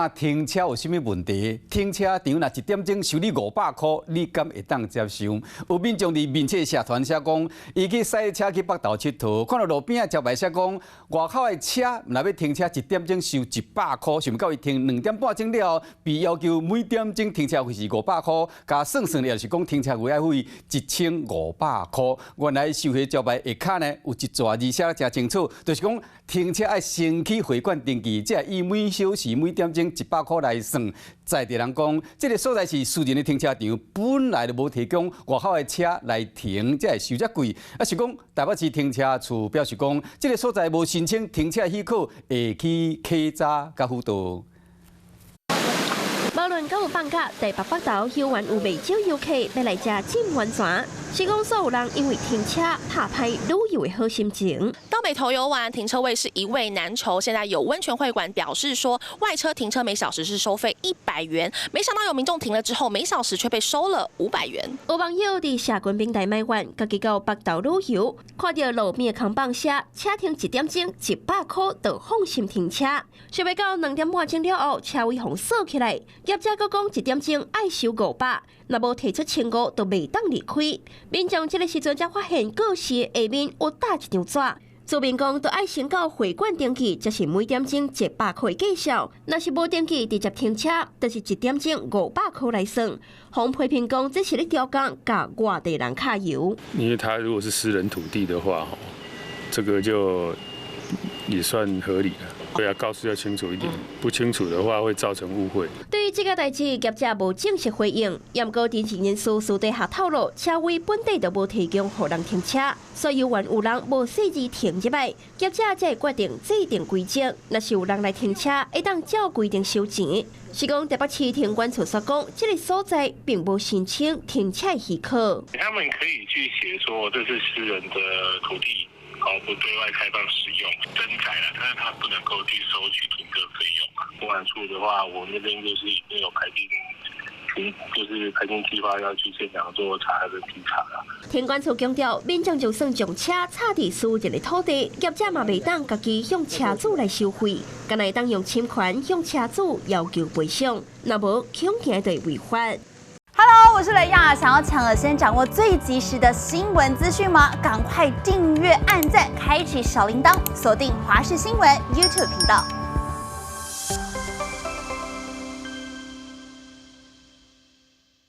停車有啥物問題？停車場若一點鐘收你五百箍，你敢會當接受？有民眾佇面冊社團寫講，伊去駛車去北投𨑨迌，看到路邊仔招牌寫講，外口的車若欲停車一點鐘收100箍，想毋到伊停2點半鐘了後，被要求每點鐘停車費是五百箍，共算算了是講停車費愛付1500箍。原來收費招牌下跤呢有一逝字寫得誠清楚，就是講停車愛先去會館登記，才會以每小時每點鐘100箍來算。在地人講，這个所在是私人的停車場，本來就無提供外口的車來停，才會收遮貴。啊，是講台北市停車處表示講，這个所在無申請停車許可，會去稽查佮輔導。無論敢有放假，台北北投猶原有袂少遊客欲來遮浸溫泉，是講煞有人因為停車拍歹旅遊的好心情。到北投遊玩，停車位是一位難求。現在有溫泉會館表示說，外車停車每小時是收費100元，沒想到有民眾停了之後，每小時卻被收了500元。有網友佇社群平台埋怨，家己到北投旅遊，看著路邊的看板寫車停一點鐘100箍，就放心停車。想袂到2點半鐘了後，車位予鎖起來，業者閣講一點鐘愛收五百，若無提出千五，就袂當離開。民眾這个時陣才發現告示下面有貼一張紙，註明講著愛先到會館登記，才是每點鐘100箍的價數。若是無登記，直接停車，就是一點鐘五百箍來算。予批評講這是咧刁工共外地人揩油。因為他如果是私人土地的話，這個就也算合理了。對啊，告示要清楚一點，不清楚的話會造成誤會。對於這个代誌，業者無正式回應。毋過知情人士私底下透露，車位本底就無提供予人停車，所以猶原有人無細緻停入來，業者才會決定制定規則。若是有人來停車，會當照規定收錢。是講台北市停管處所講，這个所在並無申請停車許可。他們可以去寫說這是私人的土地。哦，不對外開放使用，登載了，但是他不能夠去收取停車費用。停管處的話，我那邊就是已經有排定，就是排定計劃要去現場做查跟稽查啦。停管處強調，民眾就算將車插佇私人的土地，業者嘛袂當家己向車主來收費，干焦會當用侵權向車主要求賠償，若無恐驚會違法。 Hello，我是雷亞，想要搶先掌握最及時的新聞資訊嗎？趕快訂閱、按讚、開啟小鈴鐺，鎖定華視新聞 YouTube 頻道。